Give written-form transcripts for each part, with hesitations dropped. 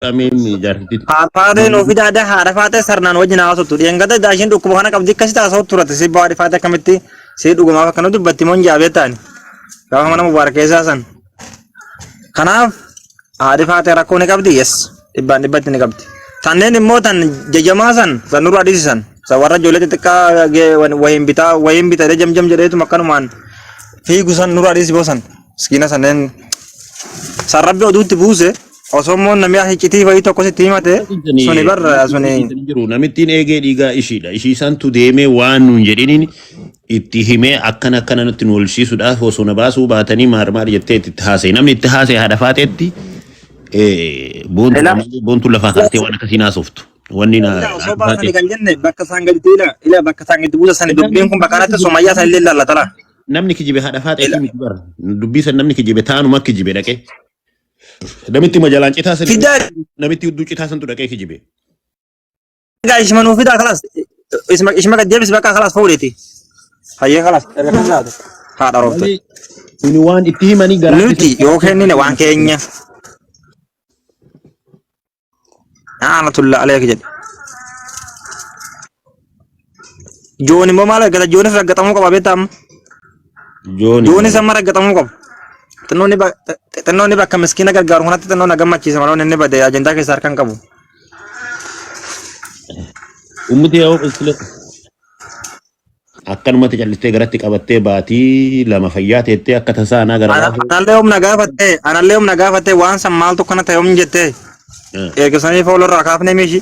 Ameen jaartittiin. Haadha nuuf fidaa haadha faatee sarnaan wajjin haasoftu. Dhiyangata daashiin dhukkuba kana qabdi akkasitti haasa'u turate si baadhi faatee akkamitti si dhugumaaf akkana dubbatti moon jaabee taani. Gaafa mana mubaarak keessaa san. Kanaaf haadhi faatee rakkoo ni qabdi yes dhibbaan dhibbatti ni qabdi. Tanneen immoo tan jajamaa san san nurraa dhiisisan san warra ijoollee xixiqqaa wayiin bitaa wayiin bitadee jamjam jedheetuma akkanumaan fiigu san nurraa dhiisi boosan miskiina sanneen san rabbi oduutti buuse osoo immoo namni hiccitii wayii tokko sitti himate suni barra suni jiru namittiin eegee dhiigaa ishiidha. Ishii santu deemee waan nuun jedhiniin itti himee akkana akkana nutti nu olchiisuudhaaf osoo na baasuu baatanii maar maar jettee itti haasa'e. Namni itti haasa'e haadha faateetti Ila boontuu lafaa kaastee waan akkasii naasoftu. Wanni na ila osoo haadha baasanii faatee. kan jenne bakka isaan gaditti ila ila bakka isaan gaditti buusa sani dubbiin kun bakka kanatti sumayyaa san illee ilaallatala. Namni kijibe haadha faateetii Ila miti bara. Dubbii san namni kijibe taanuma kijibe dhaqee. Namitti majalaan citaa san fidaa namitti hudduu citaa santu dhaqee kijibe. egaa ishuma nuu fidaa kalas ishuma ishuma gad deebisi bakka kalas fuudhiti. Hayyee kalas erga kan taate haadha roobte. Malee kuni waan itti himanii garaa Nuti keessatti yoo kennine waan keenya Aanatulla aleek jedhe. Joon immoo maal argata? Joonis raggaxamuu qaba beektaa amma. Jooni Joonis amma raggaxamuu qaba. Xinnoonni ba- xinnoonni bakka miskiina gargaaru kanatti xinnoo na gammachiisa malee inni bade ajandaa keessa harka hin qabu. Ummiti yoo qilxile akkanumatti callistee garatti qabattee baatii lama fayyaa teettee akka tasaa anaa gara baasuu. Anallee humna gaafattee anallee humna gaafattee waan san maaltu kana ta'e humni jettee eegisanii foolorraa kaafnee miishi.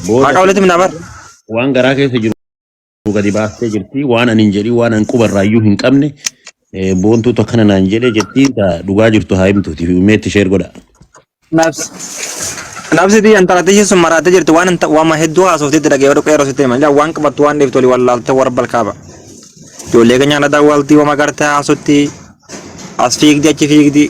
Booda Haqa walitti minaa bar. waan garaa keessa jiru gadi baastee jirti waan ani hin jedhin waan an qubarraayyuu hin qabne boontuutu akkana naan jedhe jettii dhugaa jirtu haa himtuuti meetti sheer godha. Nabsi. Nabsi biyya intala tiyyi sun maraatee jirti waan waama hedduu haasofteetti dhagee yoo qeerroo sitti himan waan qabattu waan dhiiftu olii wallaaltee warra balkaaba. Ijoollee keenya na daawwaltii wama gartee haasotti as fiigdi achi fiigdi.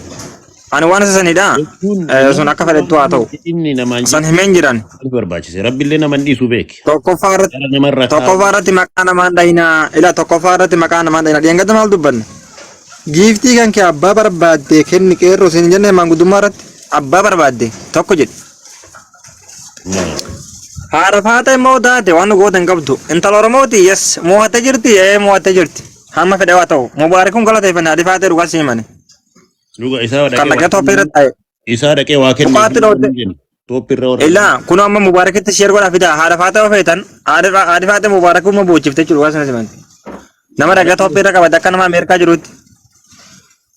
Ani waan isa sanidha. Jechuun Sun akka fedhettu haa ta'u. Inni namaan San himeen jiran. jedhu barbaachise. Rabbillee nama hin dhiisu beeki. Tokkoffaa irratti Gara namarra kaa'u. tokkoffaa irratti maqaa namaan dhayinaa ila tokkoffaa irratti maqaa namaan dhayinaa dhiyangata maal dubbanne. Giiftii kan kee abbaa barbaadde kenni qeerroo siin hin jenne maanguddummaa irratti abbaa barbaadde tokko jedhi. Haadha faata immoo taate waan nu goote hin qabdu. Intala Oromooti yes moo'attee jirti ee moo'attee jirti. Hamma fedhe waa ta'u. Mubaarikuun galateeffanne haadhi faatee dhugaa sii himani. Dhuga isaa Kan dhaqee dhaqee waa toophii irra taa'e. isaa dhaqee waa kenne. Tuqaatti dhootte. Toophii irra warra. Illaa kun amma Mubaarakitti sheer godhaa fidaa haadha faatee yoo feetan haadhi faatee Mubaarakuma boochifte jechuudha dhugaa sana simani. Nama dhaqee toophii irra qabate akka nama Ameerikaa jirutti.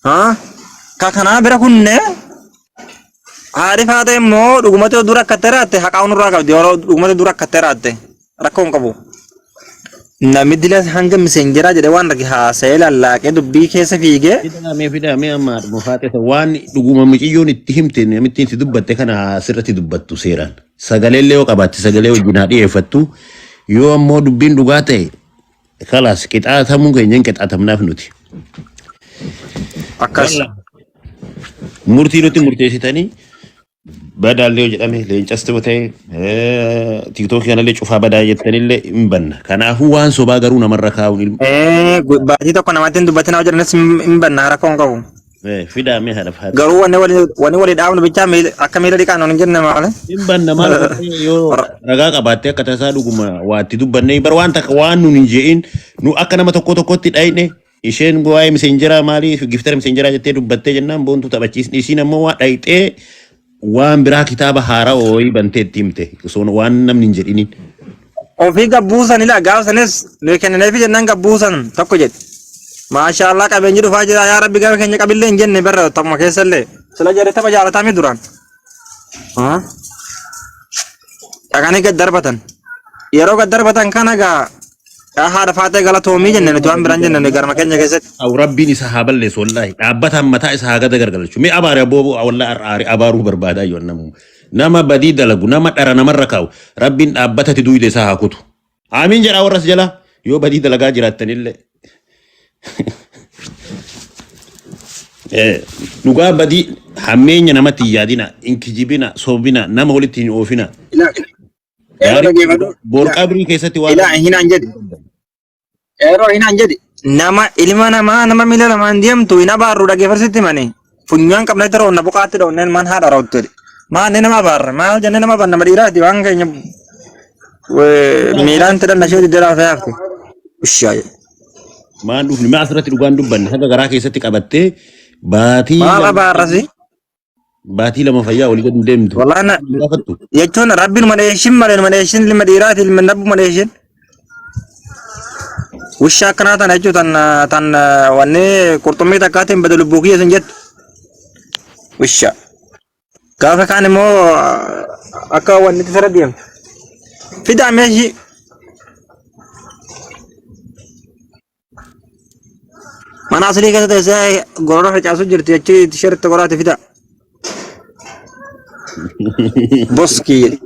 Haa? Ka kanaa bira kunne haadhi faatee immoo dhugumatti yoo dura akkattee raatte haqaa nurraa qabdi yeroo dhugumatti dura akkattee raatte rakkoo hin qabu. Namni dila hanga miseenjeraa jedhee waan arge haasa'ee lallaaqee dubbii keessa fiigee Fidaa mee fidaa mee amma haadhuma faatee sana waan dhuguma mucayyoon itti himte namittiin itti dubbatte kana asirratti dubbattu seeraan. Sagalee illee yoo qabaatte sagalee wajjin haa dhiyeeffattu. Yoo ammoo dubbiin dhugaa ta'e kalaas qixaatamuu keenya hin qixaatamnaaf nuti. Akkas. Murtii nutti murteessitanii badaallee yoo jedhame leencas ta'u ta'e tiiktookii kanallee cufaa badaa jettanillee hin banna. Kanaafuu waan sobaa garuu namarra kaa'uun ilma. Baatii tokko namatti hin dubbatin haa jedhanis hin banna rakkoo hin qabu. Fidaa mee haadha faata. Garuu wanni walii wanni walii dhaabnu bichaa akka miila dhiqaan hin jenne maale. Hin banna maal godhee yoo ragaa qabaattee akka tasaa dhuguma waa itti dubbannee bar waan takka waan nun hin je'in nu akka nama tokko tokkotti dhayne isheen waa'ee miseenjeraa maaliif giftara miseenjeraa jettee dubbattee jennaan boontuu taphachiisni isiin ammoo waa dhayxee waan biraa kitaaba haaraa wayii bantee itti himte osoo waan namni hin jedhiniin. Ofii gabbuusan ila gaafa sanis nuyi kennineefi jennaan gabbuusan tokko jedhe. Maashaallah qabeenyi dhufaa jira yaa rabbi gara keenya qabillee hin jenne barra taphuma keessallee. Sila jedhe tapha jaalataami duraan. Haa? Dhaqanii gad darbatan. Yeroo gad darbatan kana gaa yaa haadha faatee galatoomii jenne nuti waan biraan jenne nuyi garma keenya keessatti. Aw rabbiin isa haa balleessu wallaahi dhaabbataan mataa isa haa gada gargalchu mee abaare abboo wallaahi har'a abaaruu barbaadaa yoo namu nama badii dalagu nama dhara namarra kaa'u rabbiin dhaabbatatti duuyda isaa haa kutu aamiin jedhaa warras jalaa yoo badii dalagaa jiraattanillee Dhugaa badii hammeenya namatti hin yaadina hin kijibina sobina nama walitti hin oofina Ilaa yeroo gaarii dhaggeeffadhu. bor qabrii keessatti waan Ilaa hinaan jedhi. Yeroo hinaan jedhi. Nama ilma namaa nama miila lamaan deemtu hin abaarru dhaggeeffarsitti mani. Funyaan qabnetti roonna buqaatti dhoonneen man haadha raawwattu jedhi. Maal inni nama abaarra maal jennee nama abaarra nama dhiiraati waan keenya miilaan tidhan nashee diddeeraa fe'ee hafte. Ushaa jedhe. Maan dhufni maa asirratti dhugaan dubbanne haga garaa keessatti qabattee baatii Maal lama abaarrasi? baatii lama fayyaa olii gad hin deemtu. Wallahi na Gaafattu. jechuun rabbiin mana eeshin malee mana eeshin ilma dhiiraati ilma nabbu mana eeshin. Ushaa akkanaa tana jechuun tan tan wanni qurxummii takkaatiin bada lubbuu kiyya sun jettu. Ushaa. Gaafa kaan immoo akka wanni itti sirra deemtu. Fidaa meeshii. Mana aslii keessa teessee gorora facaasu jirti achi tisheerti qoraati fidaa. Boskii jedhe.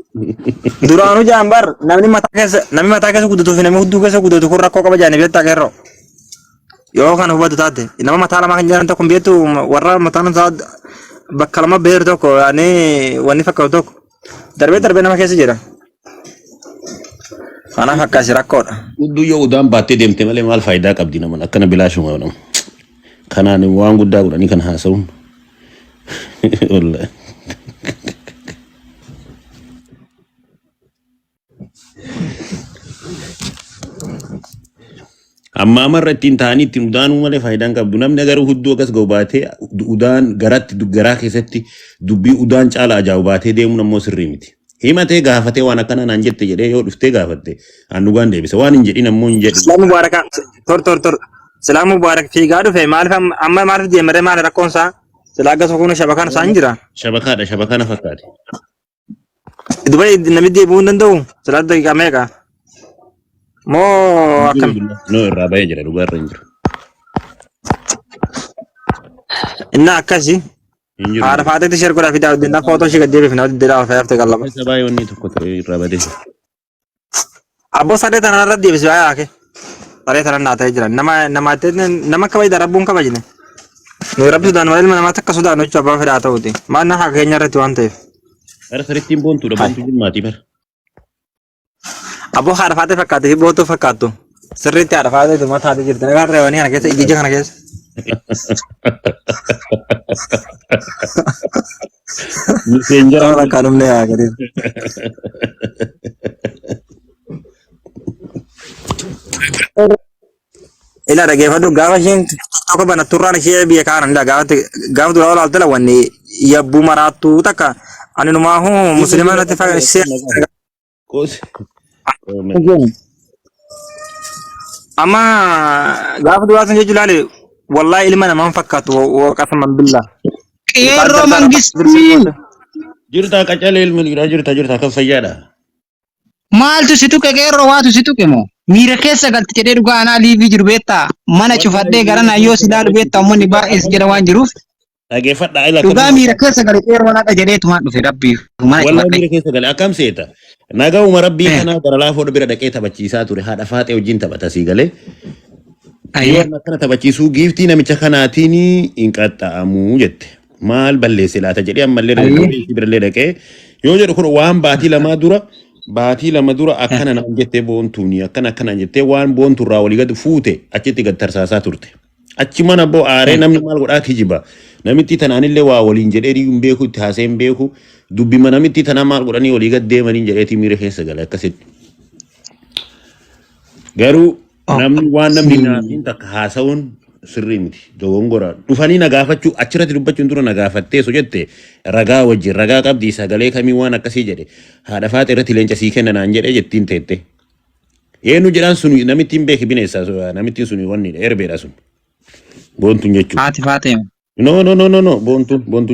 Duraanuu jaan bar namni mataa keessa namni mataa keessa guddatuu fi namni hudduu keessa guddatu kun rakkoo qaba jaanii beektaa qeerroo. Yoo kan hubatu taate nama mataa lamaa kan jedhan tokko hin beektu warra mataan isaa bakka lama beeru tokko yaani wanni fakkaatu tokko darbee darbee nama keessa jira. Kanaaf akkasi rakkoodha. Hudduu yoo udaan baattee deemte malee maal faayidaa qabdi naman akkana bilaashuma nama. Kanaan waan guddaa godhanii kan haasa'uun. Wallahi. Ammaa amarra ittiin ta'anii ittiin udaanuu malee faayidaan qabdu. Namni garuu hudduu akkas ga'u baatee udaan garatti garaa keessatti dubbii udaan caala ajaa'u baatee deemuun ammoo sirrii miti. Himatee gaafatee waan akkana naan jette jedhee yoo dhuftee gaafatte an dhugaan deebisa. Waan hin jedhin ammoo hin jedhu. Silaa mubaaraka tor tor tor silaa mubaarak fiigaa dhufe maaliif amma maaliif deemaree maali rakkoon isaa silaa akka sokuun shabakaan isaa hin jira. Shabakaadha shabakaa na fakkaate. Dubai namni deebi'uu hin danda'u silaa daqiiqaa meeqa moo akkam No irraa bahee jira dhugaa irra hin jiru. Innaa akkasi Hin jiru. haadha faateetti sheer godhaa fidaa hojjennaa footoo ishee gad deebifna hojii lafa fayyafte qallaba. Keessa baay'ee wanni tokko ta'e irraa badee. Abboo saree tana irra deebisi baay'ee haake. Saree tana naa ta'ee jira. Nama nama nama kabajda rabbuun kabajne. Nuyi rabbi sodaannu malee ilma namaa takka sodaannu jechuudha abbaa fedhaa ta'uti. Maal na haaka keenya irratti waan ta'eef. Bara sarittiin boontuudha Hai. boontuu jimmaatii bara. Abboo haadha faatee fakkaate fi bootuu fakkaattu. Sirriitti haadha faatee tuma taatee jirti. Nagaan reewanii kana keessa ijija kana keessa. Miseenjaraan Waan akka dhumne yaa gadi. Ila dhageeffadhu gaafa isheen tokko banatturraan ishee biyya kaan ila gaafa gaafa duraa olaalte la wanni yabbuu maraattuu takka ani numaahu muslima natti fakkaate. Qoos. Amma gaafa duraa sun jechuun ilaali wallahi ilma namaan fakkaatu waqasaman billaa. Qeerroo Mangistuu Jirta qacalee ilma dhiiraa jirta jirta kan fayyaadha. maaltu si tuqe qeerroo waatu si tuqe moo miira keessa galte jedhee dhugaa anaa liivii jiru beektaa mana cufadhee gara naayyoo si ilaalu beektaa uummanni baay'ee si jedha waan jiruuf Dhageeffadhaa ila dhugaa akkam miira keessa gale qeerroon haqa jedheetumaan dhufe rabbii mana Wallahi cufadhee. miira keessa gale akkam seeta. Nagauma rabbii Eh, kanaa gara laafoo bira dhaqee taphachiisaa ture haadha faaxee wajjin taphata sii galee. Yoo Ayyee. amma akkana taphachiisuu giiftii namicha kanaatiin hin qaxxa'amu jette. Maal balleesse laata jedhee ammallee Ayyee. dargaggoon isii birallee dhaqee yoo jedhu kun waan baatii lamaa dura baatii lama dura akkana naan jettee boontuuni akkana akkanaan jettee waan boonturraa walii gad fuute achitti gad tarsaasaa turte. Achi mana boo aaree namni maal godhaa kijiba. Namitti tanaanillee waa waliin jedhee hin beeku itti haasee hin beeku. Dubbima namitti tanaa maal godhanii walii gad deemanii jedheetii miira keessa gale akkasitti. Garuu namni waan namni naafiin takka haasa'uun sirrii miti. Dogongora. Dhufanii na gaafachuu achirratti dubbachuun dura na gaafattee so jette ragaa wajjin ragaa qabdii sagalee kamii waan akkasii jedhe haadha faaxee irratti leenca sii kenna naan jedhee jettiin teette. Eenyu jedhaan sun namittiin beeki bineessa namittiin sun wanni erbeedha sun. Boontuun jechuudha. Haati faatee. No no no no no boontuun boontuun.